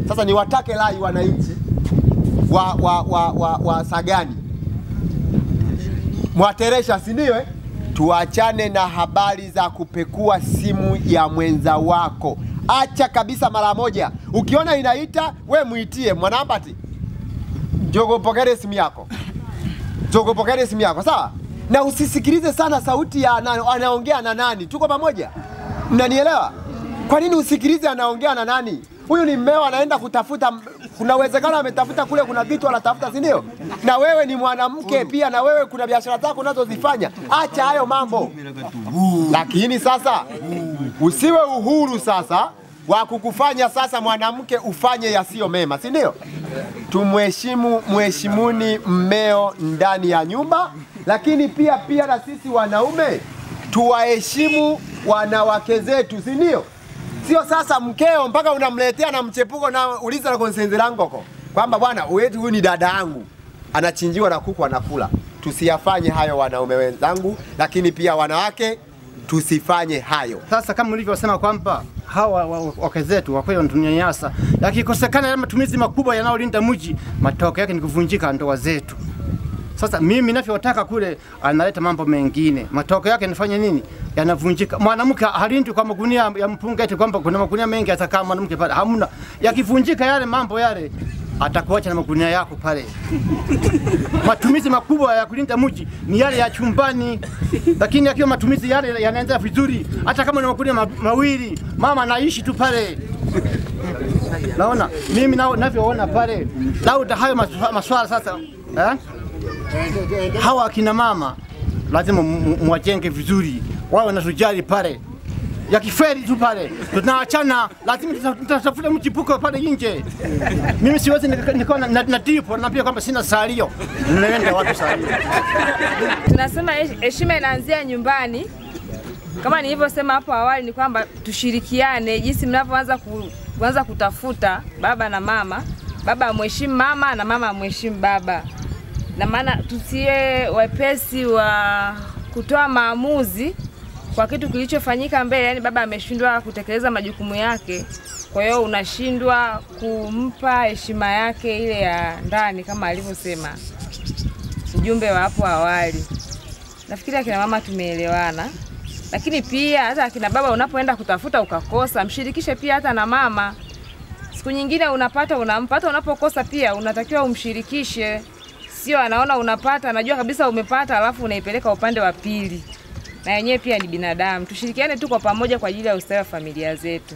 Sasa niwatake rai wananchi wa Sagani, Mwateresha, si ndio eh? Tuachane na habari za kupekua simu ya mwenza wako. Acha kabisa mara moja. Ukiona inaita, we muitie mwanambati. Jogo pokere simu yako. Jogo pokere simu yako, sawa? Na usisikilize sana sauti ya anaongea na nani. Tuko pamoja? Mnanielewa? Kwa nini usikilize anaongea na nani? Huyu ni mmeo anaenda kutafuta, kuna uwezekano ametafuta kule, kuna vitu anatafuta, si ndio? Na wewe ni mwanamke pia, na wewe kuna biashara zako unazozifanya. Acha hayo mambo. Lakini sasa usiwe uhuru sasa wa kukufanya sasa mwanamke ufanye yasiyo mema, si ndio? Tumheshimu, mheshimuni mmeo ndani ya nyumba, lakini pia na sisi wanaume tuwaheshimu wanawake zetu, si ndio? Sio sasa mkeo mpaka unamletea na mchepuko na uliza na konsenzi langoko kwamba bwana wetu huyu ni dada yangu, anachinjiwa na kuku anakula. Tusiyafanye hayo wanaume wenzangu, lakini pia wanawake tusifanye hayo. Sasa kama ulivyosema kwamba hawa wake zetu kwa kweli wanatunyanyasa, yakikosekana yale matumizi makubwa yanayolinda mji, matokeo yake ni kuvunjika ndoa zetu. Sasa mimi ninavyotaka kule analeta mambo mengine, matokeo yake nifanye nini? Yanavunjika. Mwanamke halindwi kwa magunia ya mpunga eti kwamba kuna magunia mengi atakaa mwanamke pale, hamna. Yakivunjika yale mambo yale, atakuacha na magunia yako pale. Matumizi makubwa ya kulinda mji ni yale ya chumbani, lakini akiwa matumizi yale yanaenda vizuri, hata kama ni magunia mawili, mama anaishi tu pale. Naona mimi ninavyoona pale, lauda hayo maswala sasa eh? Hawa akina mama lazima mwajenge vizuri, wao wanatujali pale. Yakiferi tu pale tunaachana, lazima tutafute mchipuko pale nje. Mimi siwezi nikawa na tipo na pia kwamba sina salio. Ninaenda wapi salio? Tunasema heshima inaanzia nyumbani. Kama nilivyosema hapo awali ni kwamba tushirikiane jinsi mnavyoanza kuanza kutafuta baba na mama. Baba amheshimu mama na mama amheshimu baba. Na maana tusiwe wepesi wa kutoa maamuzi kwa kitu kilichofanyika mbele, yani baba ameshindwa kutekeleza majukumu yake, kwa hiyo unashindwa kumpa heshima yake ile ya ndani kama alivyosema mjumbe wa hapo awali. Nafikiri akina mama tumeelewana. Lakini pia hata akina baba unapoenda kutafuta ukakosa, mshirikishe pia hata na mama. Siku nyingine unapata unampata, unapokosa pia unatakiwa umshirikishe. Sio anaona unapata, anajua kabisa umepata alafu unaipeleka upande wa pili. Na yenyewe pia ni binadamu. Tushirikiane tu kwa pamoja kwa ajili ya ustawi wa familia zetu.